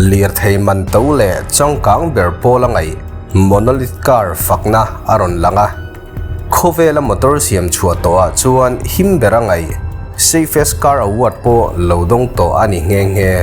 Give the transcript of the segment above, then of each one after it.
Lirthei man to leh changkang ber pawl a ngaih Monolith car fakna a rawn lang a. Khawvela motor siam chhuah tawhah chuan him ber a ngaih Safest Car Award pawh lo dawng tawh a ni nghe nghe.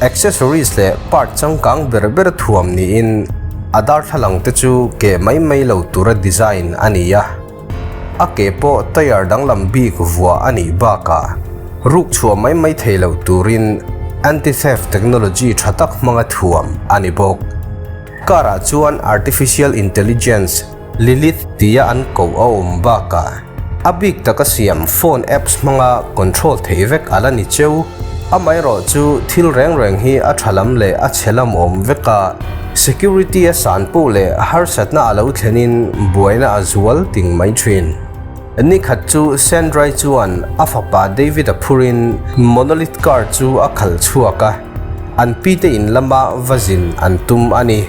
Accessories leh part changkang ber ber thuam niin a darthlalang te chu keh mai mai lo tura design a ni a. A ke pawh tyre danglam bik vuah a nih bakah ruk chhuah mai mai thei loh turin anti-theft technology tha tak hmanga thuam a ni bawk. Car ah chuan artificial intelligence Lilith tia an koh a awm bakah a bik taka siam phone apps hmanga control theih vek a la ni cheu. Amaherawh chu thil reng reng hi a tha lam leh a chhe lam awm vek a, security a san poh leh harsatna a lo thlenin buaina a zual ting mai thin. Nikhat chu Sandrai chuan a fapa David-a phurin Monolith car chu a khalh chhuak a, an pite in lama va zin an tum a ni.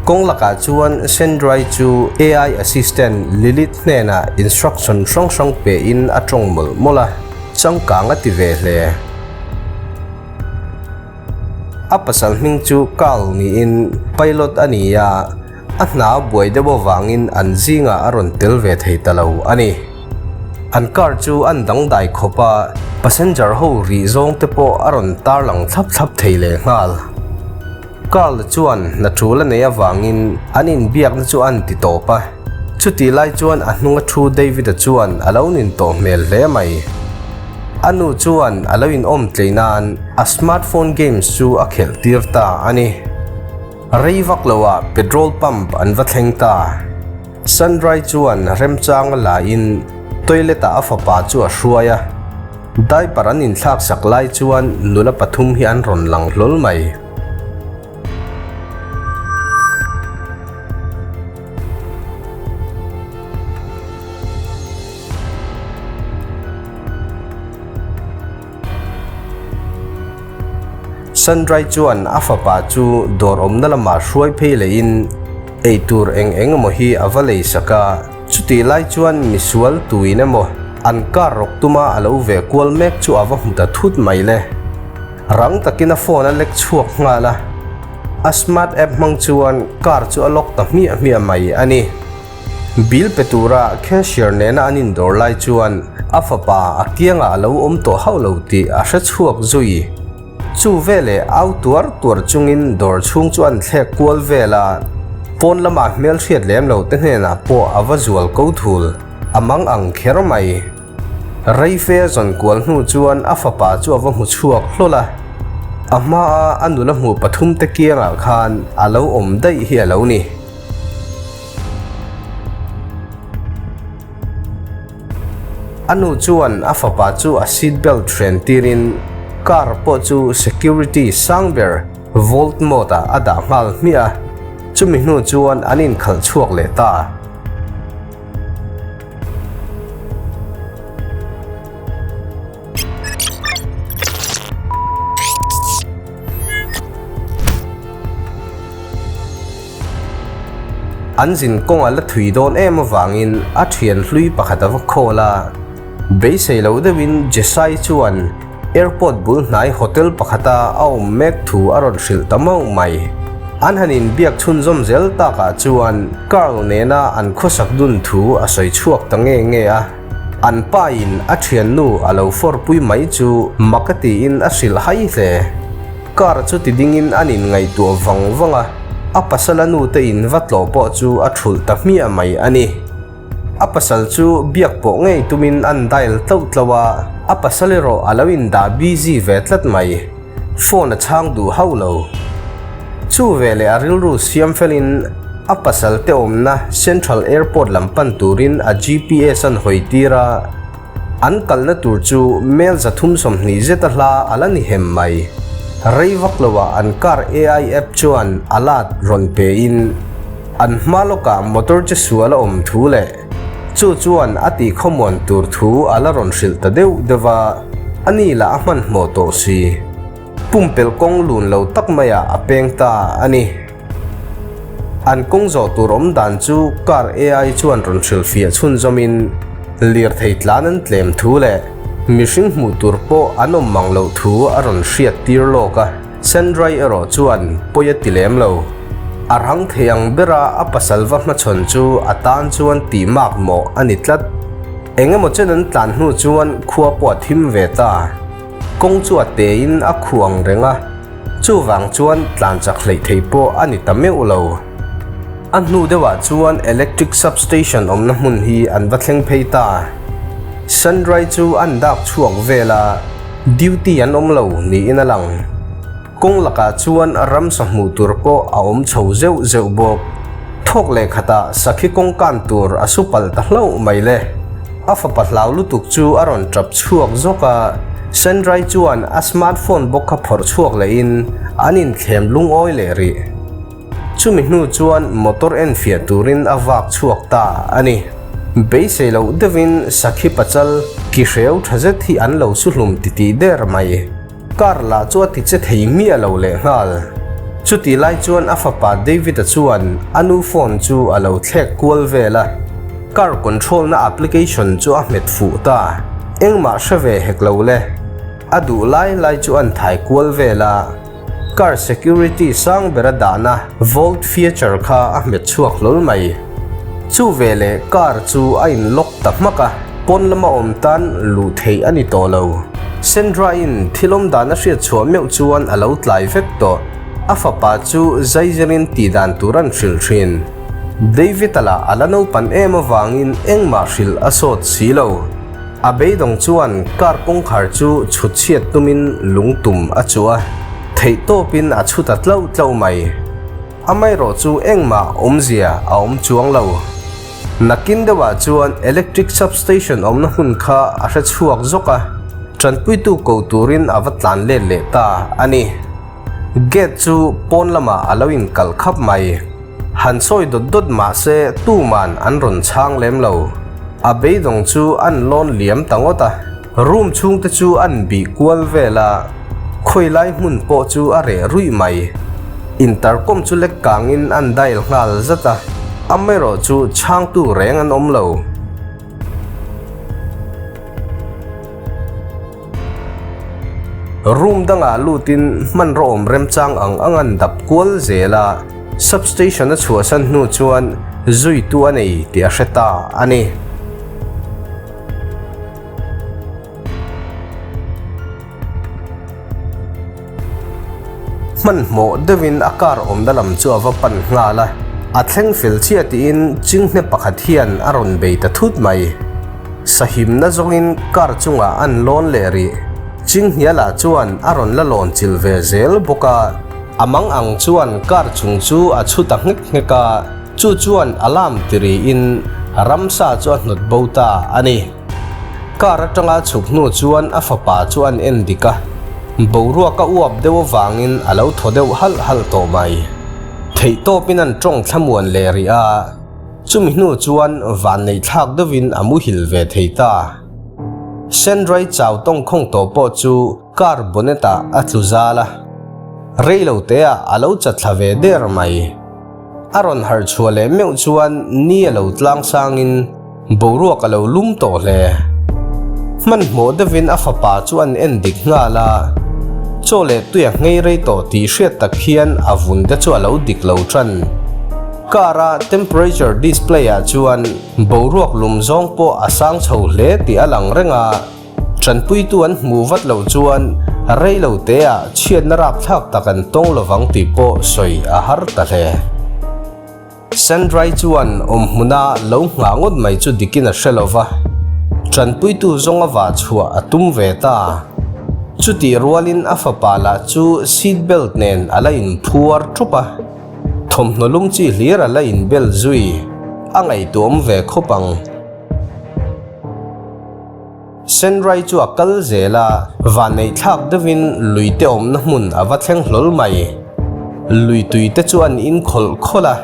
Kawng lakah chuan Sandrai chu AI assistant Lilith hnenah instruction hrang hrang pein a tawng mawlh mawlh a, changkang a ti ve hle. A pasal hming chu Carl niin pilot a ni a, a hna buai deuh avangin an zingah a rawn tel ve thei ta lo a ni. An car chu an dangdai khawp a, passenger ho rih zawng te pawh a rawn tarlang thlap thlap thei lehnghal. Carl chuan hna tul a neih avangin an inbiakna chu a anti tawp a, chutih lai chuan a hnunga thu David-a chuan a lo nin tawh hmel hle mai. A nu chuan a lo inawm tlei nan a smartphone games chu a khelh tir ta a ni. Rei vak loah petrol pump an va thleng ta. Sandrai chuan remchang a la in toilet-ah a fapa chu a hruai a. Diaper an inthlak sak lai chuan nula pathum hi an rawn lang hlawl mai. Sandrai chuan a fapa chu dawr awmna lamah hruai phei lehin eitur eng eng emaw hi a va lei sak a. Chutih lai chuan misual tuin emaw an car rawk tuma a lo ve kual mek chu a va hmu ta thut mai le. Rang takin a phone a lek chhuak nghal a, a smart app hmang chuan car chu a lock ta hmiah hmiah mai a ni. Bill pe tura cashier nena an indawr lai chuan a fapa a kiangah a lo awm tawh hauh lo tih a hre chhuak zui. Chu veleh au tuar tuar chungin dawr chhung chu an thlek kual vel a, pawn lamah hmelhriat lem lo te hnenah pawh a va zual ko thul, a mang ang kher mai. Reife a zawn kual hnu chuan a fapa chu a va hmu chhuak hlawl a, a hmaa a nula hmuh pathum te kiangah khan a lo awm daih hi a lo ni. A nu chuan a fapa chu a seat belt hren tirin car pawh chu security sang ber vault mode ah a dah nghal hmiah a, chumi hnu chuan an inkhalh chhuak leh ta. An zin kawng a la thui dawn em avangin a thian hlui pakhat a va khawl a. Beisei lo deuhin Jesai chuan airport bul hnai hotel pakhata a awm mek thu a rawn hrilh ta mauh mai. An han inbiak chhunzawm zel takah chuan Carl nena an khawsak dun thu a sawi chhuak ta nge nge a. An pain a thiannu a lo fawrpui mai chu mak a tiin a hrilh hai hle. Car chu ti dingin an inngaihtuah vang vang a, a pasala nute in va tlawh pawh chu a thulh ta hmiah mai a ni. A pasal chu biak pawh ngei tumin an dial tloh tloh a, a pasal erawh a lo indah busy ve tlat mai, phone a chhang duh hauh lo. Chu veleh a rilru siam felin a pasal te awmna Central Airport lam pan turin a GPS an hawi tir a, An kalna tur chu mel 320 zeta hla a la ni hem mai. Rei vak loah an car AI app chuan alert rawn pein an hma lawkah motor che sual a awm thu leh chu chuan a tihkhawmuan tur thu a la rawn hrilh ta deuh deuh a, a ni lah a hmanhmawh tawh si. Pumpelh kawng lun lo tak maiah a peng ta a ni. An kawng zawh tur awm dan chu car AI chuan rawn hrilhfiah chhunzawmin lirthei tlan an tlem thu leh mihring hmuh tur pawh an awm mang loh thu a rawn hriat tir lawk a. Sandra-i erawh chuan pawi a ti lem lo. A rang thei ang bera a pasal va hmachhawn chu a tan chuan tih mak mawh a ni tlat. Eng emaw chen an tlan hnu chuan khua pawh a thim ve ta. Kawng chu a tein a khuang reng a, chuvang chuan tlan chak hleih thei pawh a ni ta meuh lo. A hnu deuhah chuan electric substation awmna hmun hi an va thleng phei ta. Sandrai chu an dak chhuak vel a, duty an awm lo niin a lang. Kawng lakah chuan ramsa hmuh tur pawh a awm chho zeuh zeuh bawk. Thawk leh khatah sakhi kawng kan tur a su palh ta hlauh mai le. A fapa hlau lutuk chu a rawn tap chhuak zawk a, Sandrai chuan a smartphone bawk kha phawrh chhuak lehin an inthlem lungawi leh rih. Chumi hnu chuan motor enfiah turin a vak chhuak ta a ni. Beisei loh deuhin sakhi pachal ki hreu tha zet hi an lo su hlum titih der mai. Car lah chu a ti che thei miah lo lehnghal. Chutih lai chuan a fapa David-a chuan a nu phone chu a lo thlek kual vel a, car control na application chu a hmet fuh ta. Engmah hre ve hek lo le. A duh lai lai chu an thai kual vel a. Car security sang bera dahna vault feature kha a hmet chhuak hlawl mai. Chu veleh car chu a in lock ta hmak a, pawn lama awm tan luh theih a ni tawh lo. Sandra-in thil awm dan a hriat chhuah meuh chuan a lo tlai vek tawh. A fapa chu zaizirin tih dan tur an hrilh thin. David-a lah a la naupan em avangin engmah hrilh a sawt si lo. A beidawng chuan car kawngkhar chu chhut chhiat tumin lungtum a chuh a, theihtawpin a chhu ta tlauh tlauh mai. Amaherawh chu engmah awmzia a awm chuang lo. Nakin deuhah chuan electric substation awmna hmun kha a hre chhuak zawk a, tanpuitu ko turin a va tlan let leh ta a ni. Gate chu pawn lamah a lo inkalh khap mai. Han sawi dawt dawt mah se tuman an rawn chhang lem lo. A beidawng chu an lawn liam ta ngawt a, room chhung te chu an bih kual vel a, khawi lai hmun pawh chu a reh ruih mai. Intercom chu lek kangin an dial nghal zat a, amaherawh chu chhangtu reng an awm lo. Room dangah lutin hmanraw awm remchang ang ang an dap kual zel a, substation a chhuahsan hnu chuan zuitu a nei tih a hre ta a ni. Hmanhmawh deuhin a car awmna lam chu a va pan nghal a, a thleng fel chiah tiin chinghne pakhat hian a rawn bei ta thut mai. Sahimna zawngin car chungah an lawn leh rih. Chinghnialah chuan a rawn la lawn chilh ve zel bawk a, a mang ang chuan car chung chu a chhu ta nghek nghek a, chu chuan alarm ti riin ramsa chu a hnawt bo ta a ni. Car atanga chhuk hnu chuan a fapa chu an en dik a, boruak a uap deuh avangin a lo thaw deuh halh halh tawh mai. Theihtawpin an tawng thlamuan leh rih a, chumi hnu chuan vanneih thlak deuhin a muhil ve thei ta. Sandra-i chau tawngkhawng tawh pawh chu car bonnet ah a tlu zal a, rei lo teah a lo chatthla ve der mai. A rawn harh chhuah leh meuh chuan ni a lo tlang sangin boruak a lo lum tawh hle. Hmanhmawh deuhin a fapa chu an en dik nghal a, chaw leh tui a nghei rei tawh tih hriat tak hian a vun te chu a lo dik lo tan. Car a temperature display ah chuan boruak lum zawng pawh a sang chho hle tih a lang reng a, Tanpuitu an hmuh vat loh chuan rei lo teah chhiatna rapthlak tak an tawng lovang tih pawh sawi a har ta hle. Sandrai chuan awmhmuna lo nghah ngawt mai chu dikin a hre lo va, tanpuitu zawnga vah chhuah a tum ve ta. Chutih rualin a fapa lah chu seat belt nen a la inphuar thup a, thawmhnaw lum chi hlir a la inbel zui a ngaihtuahawm ve khawp ang. Senrai chu a kal zel a, vanneih thlak deuhin lui te awmna hmun a va thleng hlawl mai. Lui tui te chu an in khawlh khawlh a,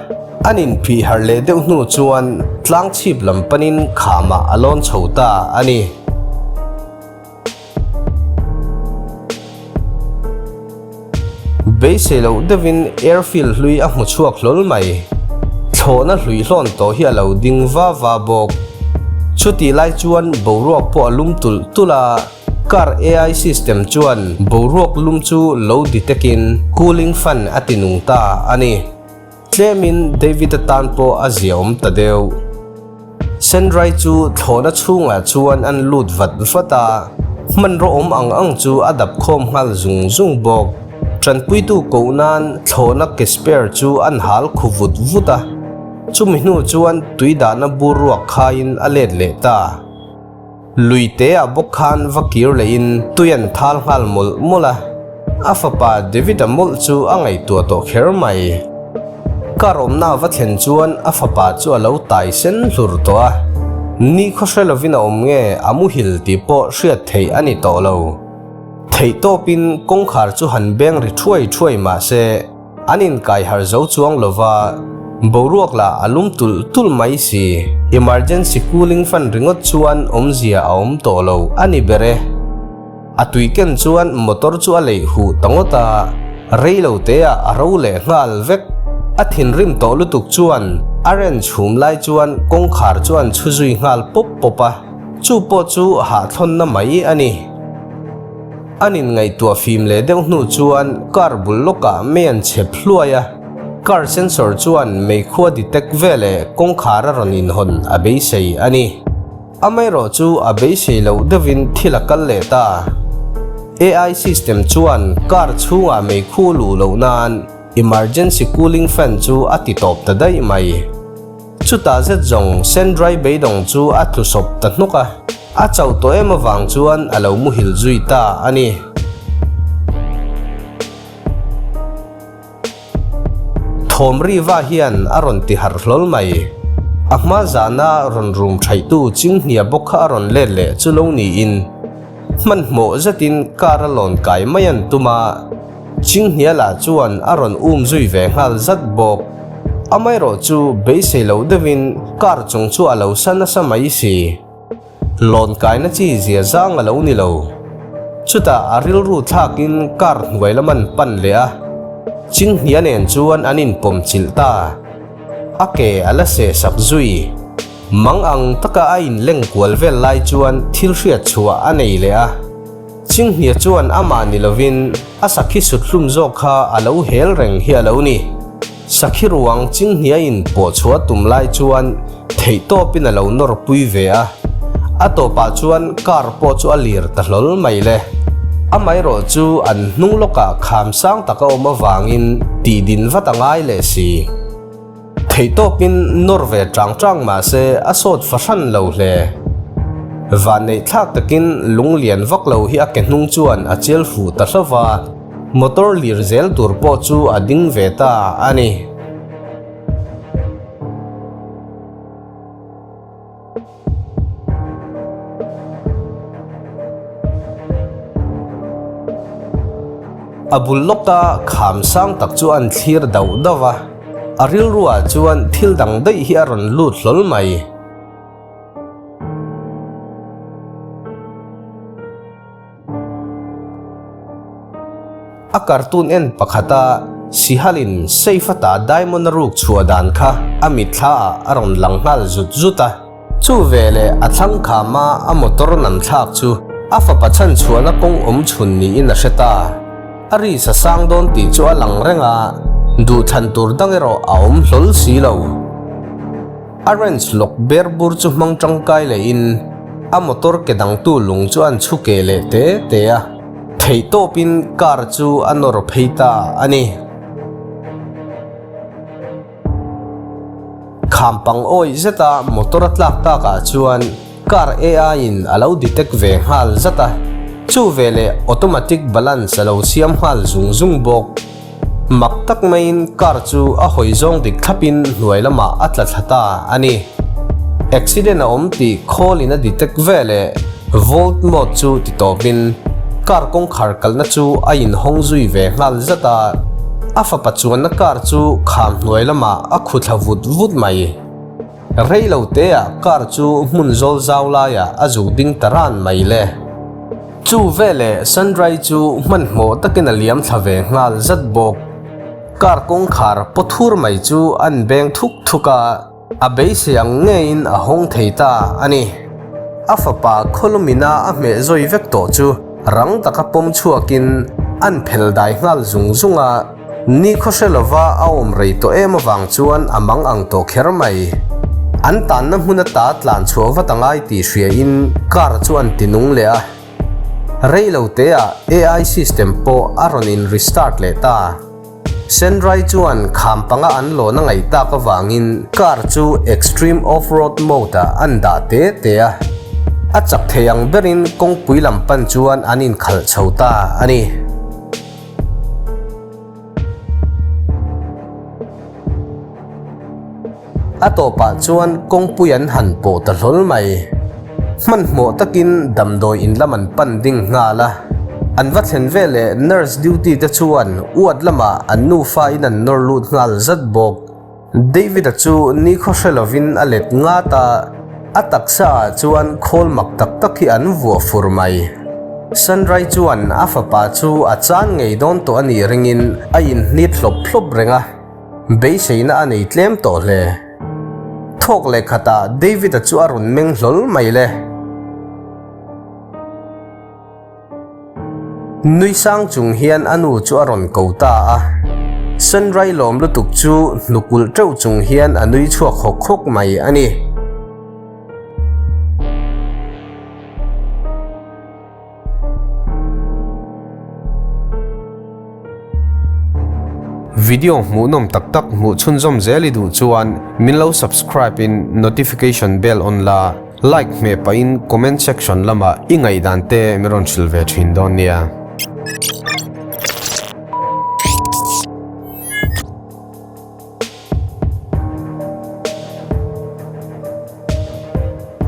an inphih harh leh deuh hnu chuan tlang chhip lam panin khamah a lawn chho ta a ni. Beisei loh deuhin airfield hlui a hmu chhuak hlawl mai. Thlawhna hlui hlawn tawh hi a lo ding va va bawk. Chutih lai chuan boruak pawh a lum tulh tulh a. Car AI system chuan boruak lum chu lo detect in cooling fan a ti nung ta a ni. Tlemin David-a tan pawh a ziaawm ta deuh. Sandrai chu thlawhna chhungah chuan an lut vat vat a, hmanraw awm ang ang chu a dap khawm nghal zung zung bawk. Tanpuitu koh nan thlawhna ke spare chu an hal khu vut vut a, chumi hnu chuan tui dahna bur ruak khaiin a let leh ta. Lui te ah bawk khan va kir lehin tui an thal nghal mawlh mawlh a, a fapa David-a mawlh chu a ngaihtuah tawh kher mai. Car awmna a va thlen chuan a fapa chu a lo tai sen hlur tawh a, nikhaw hre lovin a awm nge a muhil tih pawh hriat theih a ni tawh lo. Theihtawpin kawngkhar chu han beng ri thuai thuai mah se, An inkai harh zo chuang lova, boruak lah a lum tulh tulh mai si. Emergency cooling fan ringawt chuan awmzia a awm tawh lo a ni ber e. A tui ken chuan motor chu a leih huh ta ngawt a, rei lo te ah a ro leh nghal vek. A thinrim tawh lutuk chuan a wrench hum lai chuan kawngkhar chu an chhu zui nghal pawp pawp a, chu pawh chu hahthlawnna mai a ni. An inngaihtuah fim leh deuh hnu chuan car bul lawkah mei an chhep hluai a, car sensor chuan meikhua detect veleh kawngkhar a rawn inhawn a beisei a ni. Amaherawh chu a beisei loh deuhin thil a kal leh ta. AI system chuan car chhungah meikhu luh loh nan emergency cooling fan chu a ti tawp ta daih mai. Chutah zet zawng Sandrai beidawng chu a tlu sawp ta hnuk a, a chauh tawh em avang chuan a lo muhil zui ta a ni. Thawm riva hian a rawn ti harh hlawl mai. A hma zana rawn rum thaihtu Chinghnia bawk kha a rawn let leh chu lo niin hmanhmawh zetin car a lawn kai mai an tum a. Chinghniala chuan a rawn um zui ve nghal zat bawk. Amaherawh chu beisei loh deuhin car chung chu a lo sa nasa mai si. Lawn kaina chi zia zang a lo ni lo. Chutah a rilru thlakin car hnuai lam an pan leh a, Chinghnia nen chuan an inpawm chilh ta. A ke a la seh sak zui. Mang ang taka a inleng kual vel lai chuan thil hriat chhuah a nei leh a. Chinghnia chuan amah ni lovin a sakhi sut hlum zawk kha a lo hel reng hi a lo ni. Sakhi ruang Chinghniain pawh chhuah tum lai chuan theihtawpin a lo nawr pui ve a, a tawpah chuan car pawh chu a lir ta hlawl mai le. Amaherawh chu an hnung lawkah kham sang tak a awm avangin tihdin vat a ngai leh si. Theihtawpin nawr ve chang chang mah se a sawt fahran lo hle. Vanneih thlak takin lung lian vak lo hi a ke hnung chuan a chial fuh ta hlauh va, motor lir zel tur pawh chu a ding ve ta a ni. A bul lawka kham sang tak chu an thlir dauh dauh a, a rilruah chuan thil dang daih hi a rawn lut hlawl mai. A cartoon en pakhata Sihalin safe ata diamond a ruk chhuah dan kha a mitthla ah a rawn lang nghal zut zut a. Chu veleh a thlang khama a motor nam thlak chu a fapa chhan chhuahna kawng awm chhun niin a hre ta. A ri sa sang dawn tih chu a lang reng a, duhthlan tur dang erawh a awm hlawl si lo. A wrench lawk ber bur chu hmang tangkai lehin a motor ke dangtu lung chu an chhu keh leh te te a, theihtawpin car chu a nawr phei ta a ni. Kham pang awih zeta motor a tlak takah chuan car AI in a lo detect ve nghal zat a, chu veleh automatic balance a lo siam nghal zung zung bawk. Mak tak maiin car chu a hawi zawng dik thlapin hnuai lamah a tla thla ta a ni. Accident a awm tih khawlin a detect veleh volt mode chu ti tawpin car kawngkhar kalna chu a inhawng zui ve nghal zat a, a fapa chuanna car chu kham hnuai lamah a khu thla vut vut mai. Rei lo teah car chu hmun zawl zau laiah a zuk ding ta ran mai le. Chu veleh Sandrai chu hmanhmawh takin a liam thla ve nghal zat bawk. Car kawngkhar paw thur mai chu an beng thuk thuk a, a beisei ang ngeiin a hawng thei ta a ni. A fapa khawlumina a hmeh zawi vek tawh chu rang taka pawm chhuakin an phel dai nghal zung zung a. Ni khaw hre lova a awm rei tawh em avang chuan a mang ang tawh kher mai. An tanna hmun ata tlan chhuah vat a ngai tih hriain car chu an ti nung leh a. Rei lo teah AI system pawh a rawn in restart leh ta. Sendrai chuan kham panga an lawn a ngaih tak avangin car chu extreme off-road mode ah an dah te te a. A chak thei ang berin kawngpui lam pan chuan an inkhalh chho ta a ni. A tawpah chuan kawngpui an han pawh ta hlawl mai. Hmanhmawh takin damdawi in lam an pan ding nghal a. An va thlen veleh nurse duty te chuan uat lamah an nufa in an nawr lut nghal zat bawk. David-a chu nikhaw hre lovin a let ngat a, a taksa ah chuan khawl mak tak tak hi an vuah fur mai. Sandra-i chuan a fapa chu a chan ngei dawn tawh a nih ringin a inhnit hlawp hlawp reng a, beiseina a nei tlem tawh hle. Thawk leh khatah David-a chu a rawn meng hlawl mai le. Nui sang chung hian a nu chu a rawn ko ta a. Sandra-i lawm lutuk chu hnukulh teuh chung hian a nui chhuak hawk hawk mai a ni. Video hmuhnawm tak tak hmuh chhunzawm zel i duh chuan min lo subscribe in notification bell on la, like hmeh pahin comment section lamah i ngaihdan te min rawn hrilh ve thin dawn nia.